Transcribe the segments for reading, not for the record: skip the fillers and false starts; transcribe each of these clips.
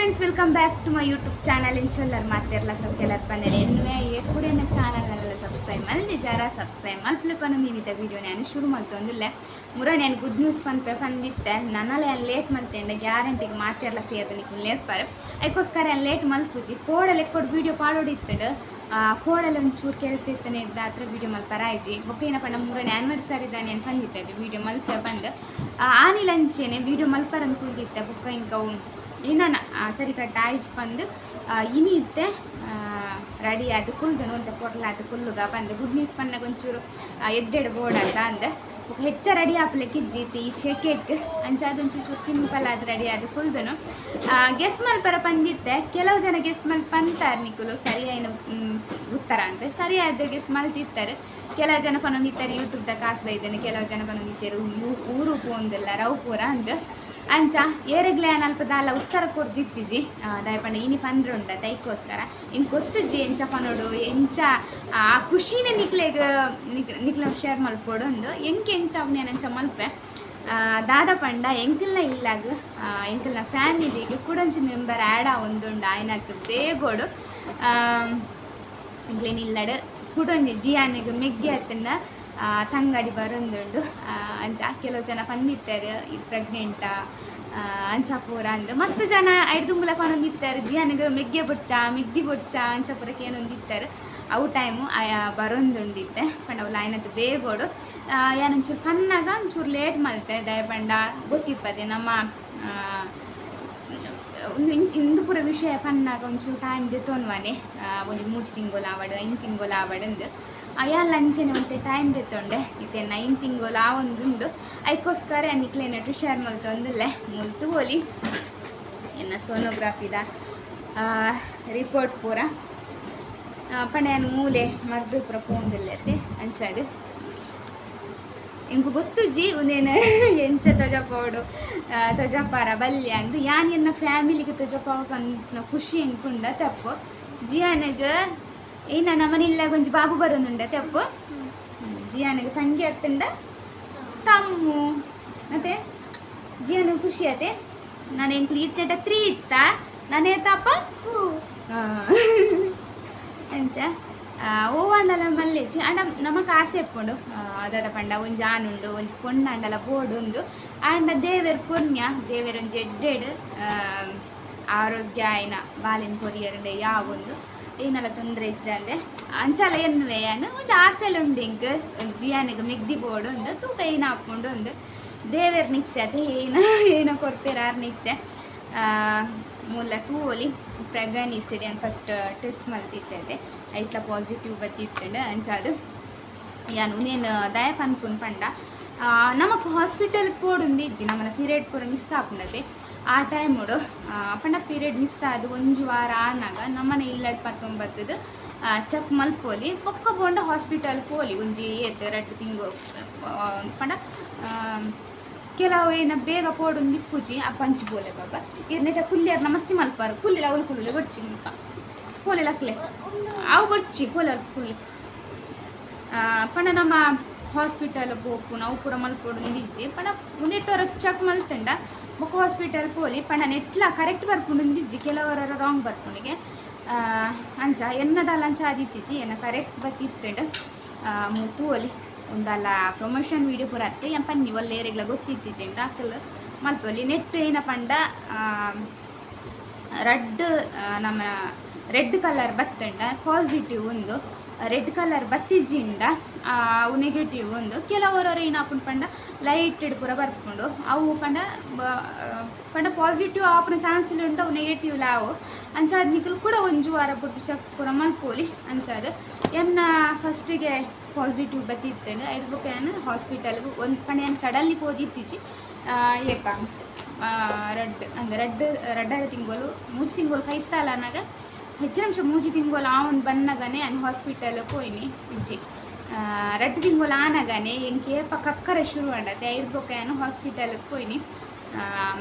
Friends, welcome back to my YouTube channel. ಎಂಚೊಲ್ಲರ್ ಮಾತೆರ್ಲ? ಸೌಖ್ಯಲರ್ ಪಂದರೆ ಎನ್ನುವೆ. ಏಕುರೇನ ಚಾನಲ್ನೆಲ್ಲ subscribe ಮಲ್ದಿಜಾರ, subscribe ಮಲ್ಪಲೆ ಪನ್ನೊಂದು ಇನ್ನಿತ video ನಾನು ಶುರು ಮಲ್ತೊಂದಿಲ್ಲ. ಮುರ ನಾನು ಗುಡ್ ನ್ಯೂಸ್ ಪನ್ಪೆ ಪಂದಿತ್ತೆ. ನನ್ನಲ್ಲ ಲೇಟ್ ಮಲ್ತೆಂಡ ಗ್ಯಾರಂಟಿಗೆ ಮಾತೆರ್ಲ ಸೇರ್ದ ನಿಕ್ಲು ನೇರ್ಪಾರು. ಅದಕ್ಕೋಸ್ಕರ ಲೇಟ್ ಮಲ್ಪುಜಿ. ಕೋಡಲೆ ಕೊಡು ವೀಡಿಯೋ ಪಾಡೋಡು ಇತ್ತಡು. ಕೋಡಲೆ ಒಂಚೂರು ಕೆಲಸ ಇತ್ತನೆ ಇದ್ದ ವೀಡಿಯೋ ಮಲ್ಪರ ಆಯ್ಜಿ. ಬೊಕ್ಕ ಏನಪ್ಪ, ನಮ್ಮ ಮೂರನೇ ಆನಿವರ್ಸರಿ ದಾನೆ ಏನು ಪಂದಿತ್ತೆ, ವೀಡಿಯೋ ಮಲ್ಪೆ ಬಂದು ಆನಿಲ್ ಅಂಚೆನೆ ವೀಡಿಯೋ ಮಲ್ಪರ ಕುಲ್ದಿತ್ತೆ. ಬೊಕ್ಕ ಇಂಕ ಇನ್ನ ಸರಿ ಕಟ್ಟ ಆಯ್ಜ್ ಬಂದು ಇನಿ ಇತ್ತೆ ರೆಡಿ ಆದ್ ಕುಲ್ದನು ಅಂತ ಪೊರ್ಲಾದ್ ಕುಲ್ಲುಗ ಬಂದು ಗುಡ್ ನ್ಯೂಸ್ ಪನ್ನಾಗ ಒಂಚೂರು ಎಡ್ಡೆಡ್ ಬೋರ್ಡ್ ಅಂತ ಅಂದ. ಬೊಕ್ಕ ಹೆಚ್ಚ ರೆಡಿ ಆಪಲೆಕ್ ಇಜ್ಜಿ ಈ ಶೆಕೆಕ್. ಅಂಚ ಅದೊಂಚೂರು ಚೂರು ಸಿಂಪಲ್ ಆದ್ ರೆಡಿ ಆದ್ ಕುಲ್ದನು. ಗೆಸ್ ಮಲ್ಪರ ಪಂದಿತ್ತೆ. ಕೆಲವು ಜನ ಗೆಸ್ ಮಲ್ ಪಂತಾರ್ ನಿಕುಲು ಸರಿಯಾಯಿನ ಉತ್ತರ ಅಂತ ಸರಿಯಾದ ಗೆಸ್ ಮಲ್ತಿತ್ತಾರೆ. ಕೆಲವು ಜನ ಪನೊಂದಿತ್ತಾರೆ ಯೂಟ್ಯೂಬ್ದ ಕಾಸು ಬೈದಾನೆ. ಕೆಲವು ಜನ ಪನೊಂದಿತ್ತಾರೆ ಊರು ಪೋಂದಿಲ್ಲ ರವ್ ಪೂರ ಅಂದ್. ಅಂಚ ಏರೆಗ್ಲೆ ಅಲ್ಪ ದಾಲ ಉತ್ತರ ಕೊರ್ದಿತ್ತಿಜಿ. ದಾಯಪಂಡ ಇನಿ ಪಂದ್ರುಂಡ ತೈಕೋಸ್ಕರ ಇನ್ ಗೊತ್ತುಜಿ ಎಂಚ ಪನೋಡು, ಎಂಚ ಆ ಖುಷಿನ ನಿಕ್ಲೆಗ್ ನಿಕ್ಲೆ ಶೇರ್ ಮಲ್ಪೊಡು ಅಂದು. ಎಂಕ್ ಎಂಚ ಅವ್ನ ಅಂಚ ಮಲ್ಪೆ. ದಾದ ಪಂಡ, ಎಂಕಲ್ನ ಇಲ್ಲಾಗ ಎಂಕಲ್ನ ಫ್ಯಾಮಿಲಿಗೆ ಕುಡೊಂಜಿ ಮೆಂಬರ್ ಆ್ಯಡ್ ಆವೊಂದುಂಡು. ಆಯ್ನತ್ ಬೇಗೋಡು ಎಂಕ್ಲೆನ ಇಲ್ಲಡ್ ಕುಡೊಂಜಿ ಜಿಯಾನಿಗ್ ಮೆಗ್ಗಿ ಅತ್ತಂಡ ತಂಗಡಿ ಬರೊಂದುಂಡು. ಅಂಚ ಕೆಲವು ಜನ ಪಂದಿತ್ತಾರೆ ಇದು ಪ್ರೆಗ್ನೆಂಟಾ ಅಂಚ ಪೂರ ಅಂದ್. ಮಸ್ತ್ ಜನ ಐಡ್ ದುಂಬುಲ ಪನೊಂದಿತ್ತಾರೆ ಜಿಯಾನಿಗ್ ಮೆಗ್ಗೆ ಬೊಡ್ಚ, ಮೆಗ್ದಿ ಬೊಡ್ಚ ಅಂಚ ಪೂರ ಕೇನೊಂದಿತ್ತಾರೆ. ಅವು ಟೈಮು ಬರೊಂದುಂಡಿತ್ತೆ. ಪಂಡ ಅವು ಆಯ್ನತ್ ಬೇಗೋಡು. ಯಾನ್ ಒಂಚೂರು ಪನ್ನಾಗ ಒಂಚೂರು ಲೇಟ್ ಮಲ್ತೆ. ದಯಪಂಡ ಗೊತ್ತಿಪ್ಪದೆ ನಮ್ಮ ಒಂದು ಇಂಚ ಇಂದು ಪೂರ ವಿಷಯ ಪನ್ನಾಗ ಒಂಚೂರು ಟೈಮ್ ದೆತ್ತೊನ್ವನೆ. ಒಂಜಿ ಮೂಜಿ ತಿಂಗೊಲು ಆವಡ್, 5 ತಿಂಗೊಲು ಆವಡ್ ಅಂದ್. ಅಯಾಲ್ ಅಂಚೆನೆ ಒಂತೆ ಟೈಮ್ ದೆತ್ತೊಂಡೆ. ಇತ್ತೆ 9 ತಿಂಗೊಲು ಆವೊಂದುಂಡು. ಐಕೋಸ್ಕರ ನಿಕ್ಲೆನೊಟ್ಟು ಶೇರ್ ಮಲ್ತೊಂದುಲ್ಲೆ. ಮೂಲು ತೂವೊಲಿ ಎನ್ನ ಸೋನೋಗ್ರಫಿದ ರಿಪೋರ್ಟ್ ಪೂರ. ಪಂಡ ಯಾನ್ ಮೂಲೆ ಮರ್ದ್ ಪೂರ ಪೋಂದುಲ್ಲೆತೆ. ಅಂಚಾದ್ ಎಂಕು ಗೊತ್ತುಜಿ ಉಂದೇನು ಎಂಚ ತೊಜಪೋಡು, ತೊಜಪಾರ ಬಲ್ಯ ಅಂದ್. ಯಾನ್ ಎನ್ನ ಫ್ಯಾಮಿಲಿಗೆ ತೊಜಪಾವ ಪನ್ಪಿನ ಖುಷಿ ಎಂಕುಂಡ ತಪ್ಪು. ಜಿಯಾನಗ್ ಏನ ನಮ್ಮನಿಲ್ಲಾಗ ಒಂಜಿ ಬಾಬು ಬರೋನುಂಡ ತಪ್ಪು. ಜಿಯಾನಗ್ ತಂಗಿ ಅತ್ತಂಡ ತಮ್ಮು ಮತ್ತೆ ಜಿಯಾನ ಖುಷಿ ಆತೆ. ನಾನು ಎಂಕುಲು ಇತ್ತೆಟ 3 ಇತ್ತ, ನಾನು ಏತಪ್ಪ ಅಂಚ ಓ ಅಂಡಲ ಮಲ್ಲೆಜಿ. ಅಂಡ ನಮಕ್ ಆಸೆ ಇಪ್ಪುಂಡು ದಾದ ಪಂಡ ಒಂಜಿ ಆನುಂಡು, ಒಂಜಿ ಪೊಣ್ಣು ಅಂಡಲ ಬೋಡು. ಆಂಡ ದೇವೆರ್ ಕೊರ್ನ್ಯ, ದೇವೆರ್ ಒಂಜಿ ಎಡ್ಡೆಡ್ ಆರೋಗ್ಯ ಆಯ್ನ ಬಾಲೆನ್ ಕೊರಿಯರಂಡೆ ಯಾವೊಂದು ಏನಲ್ಲ ತೊಂದರೆ ಇಜ್ಜಂದೆ. ಅಂಚಲ ಎನ್ನುವೆ ಯಾನ್. ಒಂಜಿ ಆಸೆಲ ಉಂಡು ಎಂಕ್, ಒಂಜಿ ಜಿಯಾನಿಗ್ ಮೆಗ್ದಿ ಬೋಡು ಅಂದ್. ತೂಕ ಏನ ಆಪುಂಡು ಅಂದ್. ದೇವೆರ್ ನಿಚ್ಚೆ ಏನ ಏನ ಕೊರ್ಪೆರ್ ಆರ್ ನಿಚ್ಚೆ. ಮೂಲ ತೂವೊಲಿ. ಪ್ರೆಗನಿಸಿಡ್ ಯಾನ್ ಫಸ್ಟ್ ಟೆಸ್ಟ್ ಮಲ್ತಿತ್ತೆ, ಐಟ್ಲ ಪಾಸಿಟಿವ್ ಬತ್ತಿತ್ತಂಡು. ಅಂಚಾದ್ ಯಾನ್ ಉನೇನು ದಾಯ ಪನ್ಪುನ್ ಪಂಡ, ನಮಕ್ ಹಾಸ್ಪಿಟಲ್ ಪೋಡುಂದು ಇಜ್ಜಿ. ನಮ್ಮನ ಪೀರಿಯಡ್ ಪೂರ ಮಿಸ್ ಆಪುಂಡತೆ ಆ ಟೈಮುಡು. ಪಂಡ ಪೀರಿಯಡ್ ಮಿಸ್ ಆದ್ ಒಂಜಿ ವಾರ ಆನಾಗ ನಮ್ಮನೆ ಇಲ್ಲಡ್ ಪತ್ತೊಂಬತ್ತದು ಚೆಕ್ ಮಲ್ಪೊಲಿ. ಬೊಕ್ಕ ಪೋಂಡ ಹಾಸ್ಪಿಟಲ್ ಪೋಲಿ. ಒಂಜಿ ಏತ್ 2 ತಿಂಗು ಪಂಡ ಕೆಲವು ಏನ ಬೇಗ ಪೋಡುಂದು ಇಪ್ಪುಜಿ. ಆ ಪಂಚ್ ಪೋಲೆ ಬಾಬಾ ಇರ್ನೆಟ ಕುಲ್ಲಿಯರ್ ಮಸ್ತಿ ಮಲ್ಪಾರು. ಕುಲ್ಲಿಲ ಅವಳು ಕುಲ್ಲುಲೆ ಬೊಡ್ಚಿ ಮುಲ್ಪ ಪೋಲೆ ಲಕ್ಲೆ ಅವು ಬೊಡ್ಚಿ ಪೋಲೆ ಕುಲ್ಲಿ. ಪಂಡ ನಮ್ಮ ಹಾಸ್ಪಿಟಲ್ ಪೋಪುನ ಅವು ಪೂರ ಮಲ್ಪೊಡು ಇಜ್ಜಿ. ಪಂಡ ಉಂದೆಟ್ಟೊರ ಚೆಕ್ ಮಲ್ತುಂಡ ಬೊಕ್ಕ ಹಾಸ್ಪಿಟಲ್ ಪೋಲಿ. ಪಂಡ ನೆಟ್ಲ ಕರೆಕ್ಟ್ ಬರ್ಪುಂಡು ಇಜ್ಜಿ, ಕೆಲವರ ರಾಂಗ್ ಬರ್ಪುಂಡಿಗೆ. ಅಂಚ ಎನ್ನದಾಲ ಅಂಚ ಆದಿತ್ತಿಜಿ, ಎನ್ನ ಕರೆಕ್ಟ್ ಬತ್ತಿತ್ತುಂಡು. ತೂವೊಲಿ. ಒಂದಲ್ಲ ಪ್ರಮೋಷನ್ ವೀಡಿಯೋ ಪೂರ ಅತ್ತೆ ಯಾನ್ ಪನ್ನಿ ಒಲ್ಲೆ ಏರೆಗ್ಲ ಗೊತ್ತಿತ್ತಿಜಿಂಡ ಅಕಲ್ ಮಲ್ಪೊಲಿ. ನೆಟ್ ಏನ ಪಂಡ, ರಡ್ಡ್ ನಮ್ಮ ರೆಡ್ ಕಲರ್ ಬತ್ತಂಡ ಪಾಸಿಟಿವ್ ಒಂದು, ರೆಡ್ ಕಲರ್ ಬತ್ತಿಜಿಂಡ ಅವು ನೆಗೆಟಿವ್ ಒಂದು. ಕೆಲವರವರು ಏನಾಪುಂಡು ಪಂಡ ಲೈಟೆಡ್ ಪೂರ ಬರ್ಪುಂಡು. ಅವು ಪಂಡ ಪಂಡ ಪಾಸಿಟಿವ್ ಆಪುನ ಚಾನ್ಸ್ ಉಂಟು, ಅವು ನೆಗೆಟಿವ್ ಲಾವು. ಅಂಚಾದ್ ನಿಕುಲು ಕೂಡ ಒಂಜಿ ವಾರ ಪುರ್ತು ಚೆಕ್ ಪೂರ ಮಲ್ಪೊಲಿ. ಅಂಚಾದ್ ಎನ್ನ ಫಸ್ಟಿಗೆ ಪಾಸಿಟಿವ್ ಬತ್ತಿತ್ತಂಡು. ಐದು ಬೊಕ್ಕ ಯಾನ್ ಹಾಸ್ಪಿಟಲ್ಗೆ ಒಂದು ಪಂಡ ಯಾನ್ ಸಡನ್ಲಿ ಪೋದಿತ್ತಿಜಿ. ಏಪ ರಡ್ಡ್ ಅಂದ್ ರಡ್ಡ್ ರಡ್ಡರೆ ತಿಂಗಳು, 3 ತಿಂಗಳು ಕೈತಾಲ ಅನ್ನಾಗ, ಹೆಚ್ಚಿನ ಅಂಶ 3 ತಿಂಗಳು ಆ ಒಂದು ಬನ್ನಗನೆ ಯಾನ್ ಹಾಸ್ಪಿಟಲ್ ಪೋಯಿನಿ. ಇಜ್ಜಿ, 2 ತಿಂಗಳು ಆನಗನೆ ಎಂಕ್ ಏಪ ಕಕ್ಕರೆ ಶುರು ಆಂಡತೆ, ಐದು ಬೊಕ್ಕ ಯಾನ್ ಹಾಸ್ಪಿಟಲ್ಗೆ ಪೋಯಿನಿ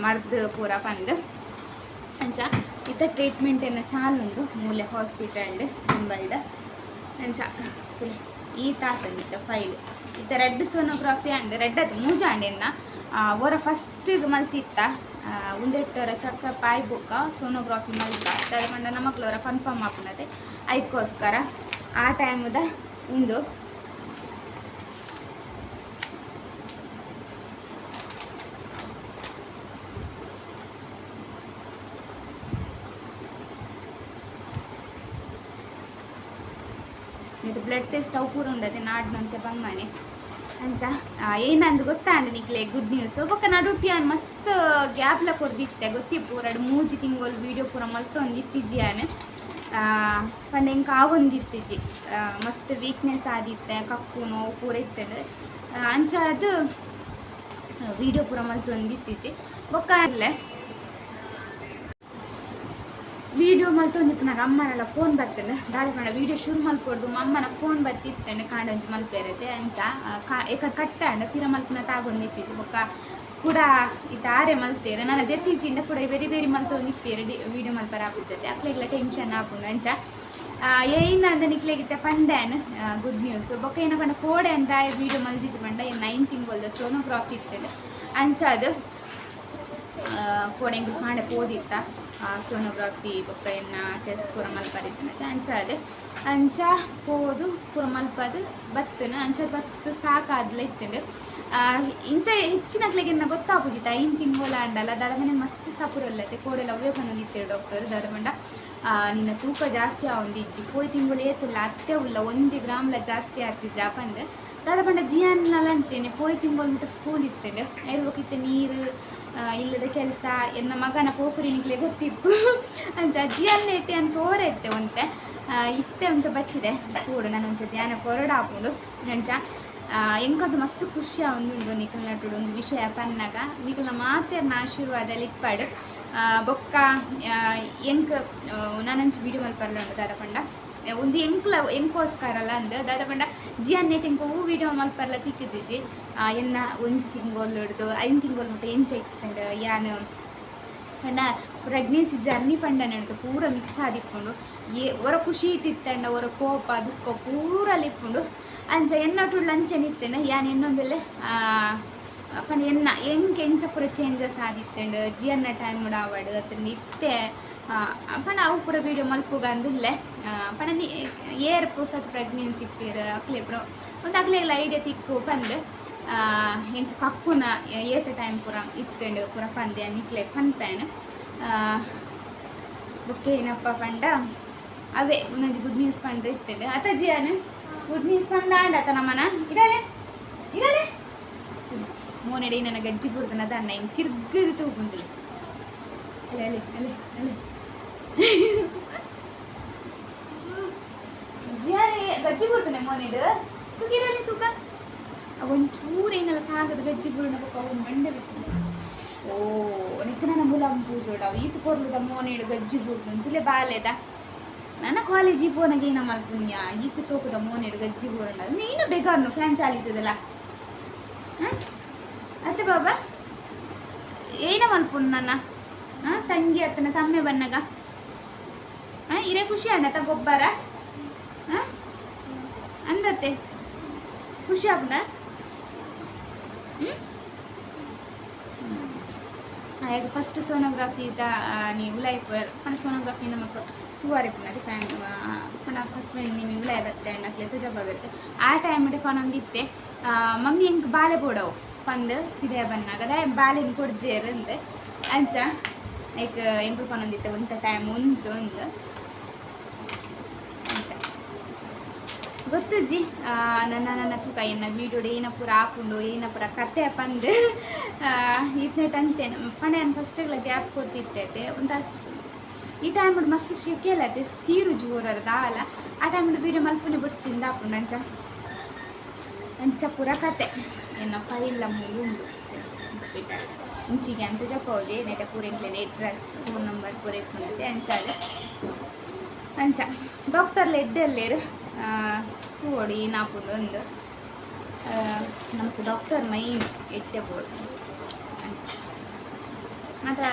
ಮರ್ದ್ ಪೂರ ಪಂದ್. ಅಂಚ ಇತ್ತ ಟ್ರೀಟ್ಮೆಂಟ್ ಏನ ಚಾಲುಂಡು ಮೂಲೆ ಹಾಸ್ಪಿಟಲ್ ಮುಂಬೈದ. ಅಂಚ ಈ ತಾತಂದಿತ್ತ ಫೈಲ್. ಇತ್ತ ರೆಡ್ ಸೋನೋಗ್ರಫಿ ಅಂಡ್ ರೆಡ್ ಅತ್ ಮೂಜ ಅಂಡ್ ಎನ್ನ. ಒರ ಫಸ್ಟಿಗೆ ಮಲ್ತಿತ್ತ ಉಂದೆಟ್ಟೊರ ಚೆಕಪ್ ಆಯ್ ಬೊಕ್ಕ ಸೋನೋಗ್ರಫಿ ಮಲ್ತ ದಾದ ಪಂಡ ನಮಕ್ಲೊರ ಕನ್ಫರ್ಮ್ ಆಪುನತೆ ಐಕ್ಕೋಸ್ಕರ ಆ ಟೈಮುದ ಉಂದು. ಇದು ಬ್ಲಡ್ ಟೆಸ್ಟ್ ಅವು ಪೂರ ಉಂಡತೆ ನಾಡ್ನಂತೆ ಬಂಗಾನೆ. ಅಂಚ ಏನಂದು ಗೊತ್ತಾಂಡ ನಿಕ್ಲೆ ಗುಡ್ ನ್ಯೂಸ್. ಬೊಕ್ಕ ನಡುಟ್ಟಿ ಆನ್ ಮಸ್ತ್ ಗ್ಯಾಪ್ಲ ಕೊರ್ದಿತ್ತೆ ಗೊತ್ತಿಪ್ಪು ಎರಡು ಮೂಜಿ ತಿಂಗೊಲು ವೀಡಿಯೋ ಪೂರ ಮಲ್ತೊಂದು ಇತ್ತಿಜ್ಜಿ ಆನ್ ಪಂಡ ಎಂಕ್ ಆವೊಂದಿತ್ತಿಜಿ ಮಸ್ತ್ ವೀಕ್ನೆಸ್ ಆದಿತ್ತೆ ಕಕ್ಕು ನೋವು ಪೂರ ಇತ್ತಂಡ್ ಅಂಚ ಅದು ವೀಡಿಯೋ ಪೂರ ಮಲ್ತೊಂದಿತ್ತಿಜಿ. ಬೊಕ್ಕ ಅಲ್ಲೇ ವೀಡಿಯೋ ಮಲ್ತೊಂದಿಪ್ಪುನಗ ಅಮ್ಮನೆಲ್ಲ ಫೋನ್ ಬರ್ತಂಡು ದಾದ ಪಂಡ ವೀಡಿಯೋ ಶುರು ಮಲ್ಪೊಡ್ದು ಅಮ್ಮನ ಫೋನ್ ಬತ್ತಿತ್ತಂಡು ಕಾಂಡೊಂಜಿ ಮಲ್ಪೆರತೆ. ಅಂಚ ಎಕಡೆ ಕಟ್ಟಾಂಡ ಪಿರ ಮಲ್ಪುನ ತಾಗೊಂದಿತ್ತಿಜಿ. ಬೊಕ್ಕ ಕುಡ ಇತ್ತ ಆರೆ ಮಲ್ತೇರು ನನ್ನ ದೆತ್ತಿಜಿಂಡ ಕುಡ ಬೇರೆ ಬೇರೆ ಮಲ್ತೊಂದಿಪ್ಪೇರು ವೀಡಿಯೋ ಮಲ್ಪರ ಆಪುಜತೆ ಅಕ್ಲೆಗ್ಲ ಟೆನ್ಷನ್ ಆಪುಂಡು. ಅಂಚ ಏನ ಅಂದ ನಿಕ್ಲೆಗಿತ್ತೆ ಪಂಡ್ಯಾನ್ ಗುಡ್ ನ್ಯೂಸ್. ಬೊಕ್ಕ ಏನ ಪಂಡ ಕೋಡೆ ಅಂದ ವೀಡಿಯೋ ಮಲ್ದಿಜಿ ಪಂಡ 9 ತಿಂಗೊಲ್ದ ಸೋನೋಗ್ರಾಫಿ ಇತ್ತಂಡು. ಅಂಚ ಅದು ಕೋಡೆ ಎಂಕ್ ಕಾಂಡೆ ಪೋದಿತ್ತ ಸೋನೋಗ್ರಫಿ ಬೊಕ್ಕ ಎನ್ನ ಟೆಸ್ಟ್ ಪೂರ ಮಲ್ಪರಿತ್ತನತೆ. ಅಂಚ ಅದು ಅಂಚ ಪೋದು ಪೂರ ಮಲ್ಪದು ಬತ್ತನ. ಅಂಚ ಬತ್ತು ಸಾಕಾದ್ಲ ಇತ್ತಂಡು. ಇಂಚ ಹೆಚ್ಚಿನಕ್ಲೆಗ್ ಎನ್ನ ಗೊತ್ತಾಪುಜಿತ 5 ತಿಂಗೊಲು ಆಂಡಲ ದಾದ ಮನೆ ಮಸ್ತ್ ಸಪುರಲ್ಲತೆ ಕೋಡೆಲ ಅವೇ ಪನೊಂದಿತ್ತೆರ್ ಡಾಕ್ಟರ್. ದಾದ ಪಂಡ ನಿನ್ನ ತೂಕ ಜಾಸ್ತಿ ಆವೊಂದಿಜ್ಜಿ ಪೋಯಿ ತಿಂಗೊಲು ಏತುಲ್ಲ ಅತ್ತೆ ಉಲ್ಲ 1 ಗ್ರಾಮ್ಲ ಜಾಸ್ತಿ ಆತಿಜ ಪಂದ್. ದಾದ ಪಂಡ ಜಿಯಾನ್ಲ ಅಂಚೆನೆ ಪೋಯಿ ತಿಂಗೊಲು ಮುಟ್ಟ ಸ್ಕೂಲ್ ಇತ್ತಂಡು ಐಡ್ ಇತ್ತೆ ನೀರು ಇಲ್ಲದ ಕೆಲಸ ಎನ್ನ ಮಗನ ಪೋಕುರಿ ನಿಕ್ಲೆ ಗೊತ್ತಿಪ್ಪು. ಅಂಚ ಜಿಯನ್ ಇಟ್ಟೆ ಅಂತ ತೋರೆತ್ತೆ ಒಂತೆ ಇತ್ತೆ ಅಂತ ಬಚ್ಚಿದೆ ಕೂಡು ನಾನು ಧ್ಯಾನ ಕೊರಡಾಪುಂಡು. ಅಂಚ ಎಂಕಂತ ಮಸ್ತ್ ಖುಷಿ ಆವೊಂದುಂಡು ನಿಕಲ್ನ ನಟುಡು ಒಂದು ವಿಷಯ ಪನ್ನಗ ನಿಕಲ್ನ ಮಾತೆರ್ನ ಆಶೀರ್ವಾದ ಇಪ್ಪಾಡು. ಬೊಕ್ಕ ಎಂಕ್ ನಾನಂಚ ವೀಡಿಯೋ ಮಲ್ಪರ್ಲ ಉಂಡು ದಾದ ಪಂಡ ಒಂದು ಎಂಕ್ಲ ಎಂಕೋಸ್ಕರಲ್ಲ ಅಂದ್ ದಾದ ಪಂಡ ಜಿಯನ್ ನೆಟ್ ಎಂಕ್ ಹೂ ವೀಡಿಯೋ ಮಲ್ಪರ್ಲ ತಿಕ್ಕಿದಿಜಿ. ಎನ್ನ ಒಂಜಿ ತಿಂಗೊಲು ಹಿಡ್ದು 5 ತಿಂಗೊಲು ಮುಟ್ಟ ಎಂಚ ಇತ್ತಂಡು ಯಾನ್ ಪಂಡ ಪ್ರೆಗ್ನೆನ್ಸಿ ಜರ್ನಿ ಪಂಡ ನೆನತು ಪೂರ ಮಿಕ್ಸ್ ಆದಿಪ್ಪುಂಡು. ಒರ ಖುಷಿ ಇಟ್ಟಿತ್ತಂಡ ಒರ ಕೋಪ ದುಃಖ ಪೂರ ಲಿಪ್ಪುಂಡು. ಅಂಚ ಎನ್ನಟುಳ್ಳ ಅಂಚೆನೆ ಇತ್ತಂಡ ಯಾನ್ ಎನ್ನೊಂದೆಲ್ಲೆ ಪಂಡ ಎನ್ನ ಎಂಕ್ ಎಂಚ ಪೂರ ಚೇಂಜಸ್ ಆದಿತ್ತಂಡು ಜಿಯನ್ನ ಟೈಮ್ ಆವಡ್ ಅತ್ತಂಡ ಇತ್ತೆ ಪಂಡ ಅವು ಪೂರ ವೀಡಿಯೋ ಮಲ್ಪುಗ ಅಂದಿಲ್ಲೆ. ಪಂಡ ನೀ ಏರ್ ಪೊಸತ್ ಪ್ರೆಗ್ನೆನ್ಸಿ ಇಪ್ಪೇರ್ ಅಕ್ಲೆ ಪೂರ ಒಂದು ಅಕ್ಲೆಗ್ಲ ಐಡಿಯಾ ತಿಕ್ಕು ಪಂದ್ ಎಂಕ್ ಕಕ್ಕುನ ಏತ ಟೈಮ್ ಪೂರ ಇತ್ತಂಡು ಪೂರ ಪಂದ್ ನಿಕ್ಲೆ ಪನ್ಪೇನ್. ಬೊಕ್ಕ ಏನಪ್ಪ ಪಂಡ ಅವೇ ಒಂದೊಂಜಿ ಗುಡ್ ನ್ಯೂಸ್ ಪಂಡ್ರೆ ಇತ್ತಂಡು. ಅತ್ತ ಜಿಯಾನ್ ಗುಡ್ ನ್ಯೂಸ್ ಪಂದಾಂಡ ಅತ್ತ ನಮ್ಮನ ಇಡಲೆ ಇಡಲೆ ಮೋನೆಡೆ ನನ್ನ ಗಜ್ಜಿ ಬುಡ್ದನ ದನ್ನ ಹಿಂಗೆ ತಿರ್ಗದು ತೂಪುಂದುಲೆ ಅಲೆ ಅಲೆ ಅಲೆ ಅಲೆ ಜಿಯಾನೆ ಗಜ್ಜಿ ಬುಡ್ದನೆ ಮೋನೆಡು ತೂಕಿಡಲೆ ತೂಕ ಒಂಚೂರು ಏನಲ್ಲ ತಾಗದ ಗಜ್ಜಿ ಬುರ್ಣ ಬೊಕ್ಕ ಒಂದು ಮಂಡೆ ಬಿತ್ತು. ಓ ನೆಕ್ ನನ್ನ ಮುಲಂ ಪೂಜೋಡ ಈತ್ ಪೊರ್ಲುದ ಮೋನೆಡು ಗಜ್ಜಿ ಬುಡ್ದು ತುಲೆ ಬಾಲೆದ ನನ್ನ ಕಾಲೇಜಿಗೆ ಪೋನಾಗ ಏನ ಮಲ್ಪುಣ್ಯ ಈತ್ ಸೋಕುದ ಮೋನೆಡು ಗಜ್ಜಿ ಬೂರಂಡ ನೀನು ಬೇಗಾರ್ನು ಫ್ಯಾನ್ ಚಾಲಿತದಲ್ಲ. ಹಾಂ ಅತ್ತೆ ಬಾಬಾ ಏನ ಮಲ್ಪುಣ್ ನನ್ನ ಹಾಂ ತಂಗಿ ಅತ್ತನ ತಮ್ಮೆ ಬನ್ನಗ ಹಾಂ ಇರೇ ಖುಷಿ ಅಣ್ಣತ ಗೊಬ್ಬರ ಹಾಂ ಅಂದತ್ತೆ ಖುಷಿ ಆಪುಂಡ. ಆಗ ಫಸ್ಟ್ ಸೋನೋಗ್ರಫಿ the ನೀವು ಉಲಾಯಿ ಪಂಡ ಸೋನೋಗ್ರಫಿ ನಮಕ್ ತೂವರೆ ಪುನದಿ ಫ್ಯಾನ್ ಪಂಡ ಹಸ್ಬೆಂಡ್ ನಿಮಗೆ ಉಲಾಯಿ ಬತ್ತೆ ಅಣ್ಣಕ್ಲೆ ತುಜಬ್ಬ ಬರುತ್ತೆ ಆ ಟೈಮ್ ಪನೊಂದಿತ್ತೆ ಮಮ್ಮಿ ಎಂಕ್ ಬಾಲೆ ಬೋಡವು ಪಂದ್ ಪಿದಯ ಬನ್ನಾಗ ದಾಯ ಬಾಲೆನ್ ಕೊಡ್ಜೇರ್ ಅಂದ್. ಅಂಚ ಲೈಕ್ ಎಂಕುಲು ಪನೊಂದಿತ್ತೆ ಒಂತ ಟೈಮ್ ಉಂತು ಅಂದ್. ಅಂಚ ಗೊತ್ತುಜಿ ನನ್ನ ನನ್ನ ತೂಕ ಎನ್ನ ವೀಡಿಯೋಡು ಏನ ಪೂರ ಆಪುಂಡು ಏನ ಪೂರ ಕತೆ ಪಂದ್ ಇತ್ನೆಟ್ ಅಂಚೆನೆ ಪಂಡ ಯಾನ್ ಫಸ್ಟಿಗ್ಲ ಗ್ಯಾಪ್ ಕೊರ್ತಿತ್ತೈತೆ ಒಂತ ಈ ಟೈಮ್ ಮಸ್ತ್ ಶೆಕೆ ತೀರು ಜೋರರ ದಾಲ ಆ ಟೈಮ್ ವೀಡಿಯೋ ಮಲ್ಪುನೆ ಬೊಡ್ಚಿಂದ ಆಪುಂಡು. ಅಂಚ ಅಂಚ ಪೂರ ಕತೆ ಎನ್ನ ಫೈಲ್ ಮೂಲು ಉಂಡು ಹಾಸ್ಪಿಟಲ್ ಇಂಚಿಗೆ ಅಂತ ಜಪೌಜಿ ನೆಟ ಪೂರ ಎಂಕ್ಲೆನ ಅಡ್ರೆಸ್ ಫೋನ್ ನಂಬರ್ ಪೂರ ಇಪ್ಪುಂಡತೆ. ಅಂಚಾದ್ ಅಂಚ ಡಾಕ್ಟರ್ಲ ಎಡ್ಡೆ ತೂವೊಡು ಏನಾಪುಂಡು ಅಂದ್ ನಮಕ್ ಡಾಕ್ಟರ್ ಮೈನ್ ಎಡ್ಡೆ ಬೋಡು. ಅಂಚ ಮಾತ್ರ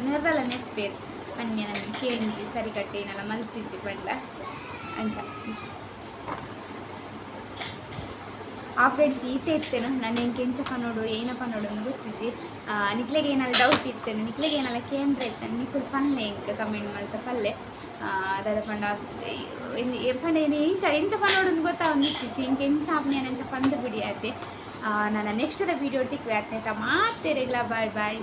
ನೆರ್ರಲ ನೆಟ್ಪೇರ್ ಪನ್ಯ ನಮಗೆ ಕೇಂಜಿ ಸರಿಕಟ್ಟೆ ಏನೆಲ್ಲ ಮಲ್ತಿಜ್ಜಿ ಪಂಡ. ಅಂಚ ಆ ಫ್ರೆಂಡ್ಸ್ ಈತೆ ಇತ್ತೇನು ನಾನು ಎಂಕ್ ಎಂಚ ಪನೋಡು ಏನ ಪನೋಡು ಅಂದ್ ಗೊತ್ತಿಜಿ. ನಿಕ್ಲೆಗ್ ಏನಾಲ ಡೌಟ್ ಇತ್ತೇನೆ, ನಿಕ್ಲೆಗ್ ಏನಾಲ ಕೇಂದ್ರ ಇತ್ತೇನೆ, ನಿಕುಲು ಪನ್ಲೆ ಎಂಕ್ ಕಮೆಂಟ್ ಮಲ್ತ ಪಲ್ಲೆ. ದಾದ ಪಂಡ ಪಂಡ ಎಂಚ ಎಂಚ ಪನೋಡು ಅಂದ್ ಗೊತ್ತಾವೊಂದಿತ್ತಿಜಿ ಎಂಕ್. ಎಂಚ ಆಪುನಿ ಅಂಚ ಪಂದ್ ಬಿಡಿ ಆತೆ. ನನ್ನ ನೆಕ್ಸ್ಟ್ ದ ವೀಡಿಯೋ ತಿಕ್ವೆ ಆತ್ನೇಟ ಮಾತೆರೆಗ್ಲ ಬಾಯ್ ಬಾಯ್.